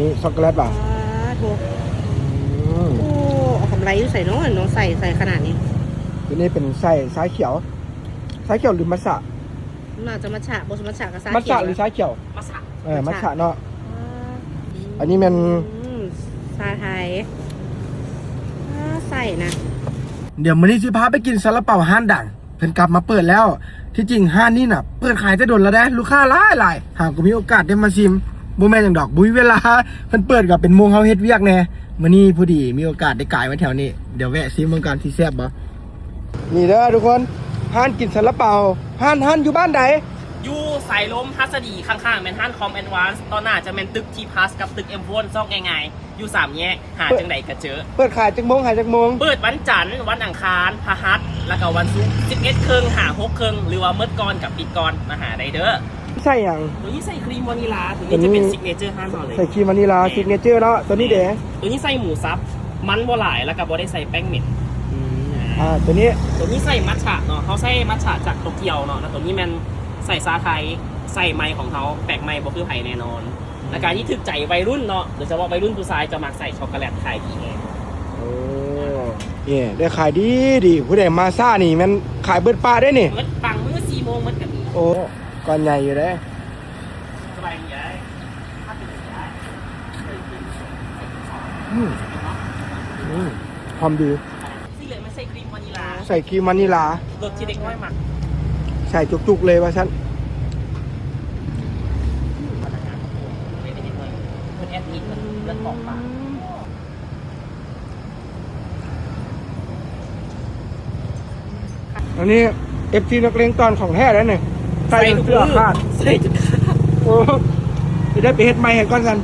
ນີ້ຊັອກໂກແລັດຫວາ? ສາທຸ ອືມ ໂອ້ ເອົາກຳໄລຢູ່ໃສເນາະ ເນາະ ໃສ່ ໃສ່ຂະໜາດນີ້. ຕົວນີ້ເປັນໃສ່ຊາຂຽວ ຊາຂຽວຫຼືມັດສະ? ໜ້າຈະມັດສະ ບໍ່ມັດສະກໍຊາຂຽວ ມັດສະຫຼືຊາຂຽວ? ມັດສະ ເອີ ມັດສະເນາະ. ອືມ ອັນນີ້ແມ່ນ ອືມ ຊາໄທ ອາ ໃສ່ນະ. ດຽວມື້ນີ້ຊິພາໄປກິນຊາລາເປົາຮ້ານດັງ ເພິ່ນກັບມາເປີດແລ້ວ. ທີ່ຈິງຮ້ານນີ້ນະ ເປີດຂາຍແຕ່ດົນແລ້ວເດ້ ລູກຄ້າຫຼາຍໆ. ຫາກໍມີໂອກາດໄດ້ມາຊິມ ບໍ່ແມ່ນຫຍັງດອກ ບໍ່ມີເວລາ ເພິ່ນເປີດກໍເປັນໂມງເຮົາເຮັດວຽກແດ່. ມື້ນີ້ພໍດີມີໂອກາດໄດ້ກາຍມາແຖວນີ້ ດຽວແວະຊິມເບິ່ງກ່ອນ ຊິແຊບບໍ່. ນີ້ເດີທຸກຄົນ ຮ້ານກິນຊາລາເປົາ. ຮ້ານ ຮ້ານຢູ່ບ້ານໃດ? ຢູ່ສາຍລົມຫັດສະດີ ຂ້າງໆແມ່ນຮ້ານຄອມແອດວານ ຕໍ່ໜ້າຈະແມ່ນຕຶກທີພລັສກັບຕຶກເອັມໂຟນ ຊອກງ່າຍໆ ຢູ່ສາມແຍກ ຫາ ເປີດ ຈັ່ງໃດກໍເຈີ. ເປີດຂາຍຈັກໂມງ ຫາຈັກໂມງ? ເປີດວັນຈັນ ວັນອັງຄານ ພະຫັດ ແລ້ວກໍວັນສຸກ ສິບເອັດເຄິ່ງ ຫາຫົກເຄິ່ງ ຫຼືວ່າໝົດກ່ອນກັບປິດກ່ອນ ມາຫາໄດ້ເດີ. ໃສ່ຫຍັງ? ຕົວນີ້ໃສ່ຄຣີມວານິລາ ຕົວນີ້ຈະເປັນ ຕົວນີ້ ຊິກເນເຈີຮ້ານເຮົາເລີຍ. ໃສ່ຄຣີມວານິລາ ແມ່ນ ຊິກເນເຈີເນາະ. ຕົວນີ້ເດ? ຕົວນີ້ໃສ່ໝູສັບ ມັນບໍ່ຫຼາຍ ແລ້ວກໍບໍ່ໄດ້ໃສ່ແປ້ງເມັດ. ອືມ ອ່າ ຕົວນີ້ ຕົວນີ້ໃສ່ມັດສະເນາະ ເຮົາໃສ່ມັດສະຈາກໂຕກຽວເນາະ ແລ້ວຕົວນີ້ແມ່ນໃສ່ຊາໄທ ໃສ່ໃໝ່ຂອງເຮົາ ແປກໃໝ່ບໍ່ຄືໃຜແນ່ນອນ. ແລ້ວກະນີ້ຖືກໃຈໄວລຸ້ນເນາະ ໂດຍສະເພາະໄວລຸ້ນຜູ້ຊາຍຈະມັກໃສ່ຊັອກໂກແລັດ ຂາຍດີແຮງ. ໂອ້ ເອີ ໄດ້ຂາຍດີດີ. ຜູ້ໃດມາຊ້ານີ້ແມ່ນຂາຍເບິດປະເດ້ນີ້. ເບິດບາງມື້ສີ່ໂມງໝົດກໍມີ. ໂອ້ ກ້ອນໃຫຍ່ຢູ່ເດ້. ສະບາຍດີອ້າຍ. ອືມ ອືມ ຫອມດີ. ສີເຫຼືອງມັນໃສ່ຄຣີມວານິລາ ໃສ່ຄຣີມວານິລາ ລົດທີ່ເດັກນ້ອຍມັກ ໃສ່ຈຸກໆເລີຍວ່າຊັ້ນ. ພະນັກງານເພິ່ນແອດມິດ ເພິ່ນເລືອດອອກປາກ. ອັນນີ້ເອັຟຊີນັກເລງຕອນຂອງແທ້ເດ້ນີ້ ໃສ່ຈົນເສື້ອຂາດ ໃສ່ຈົນຂາດ. ໂອ້ ຊິໄດ້ໄປເຮັດໃໝ່ໃຫ້ກ່ອນຊັ້ນ.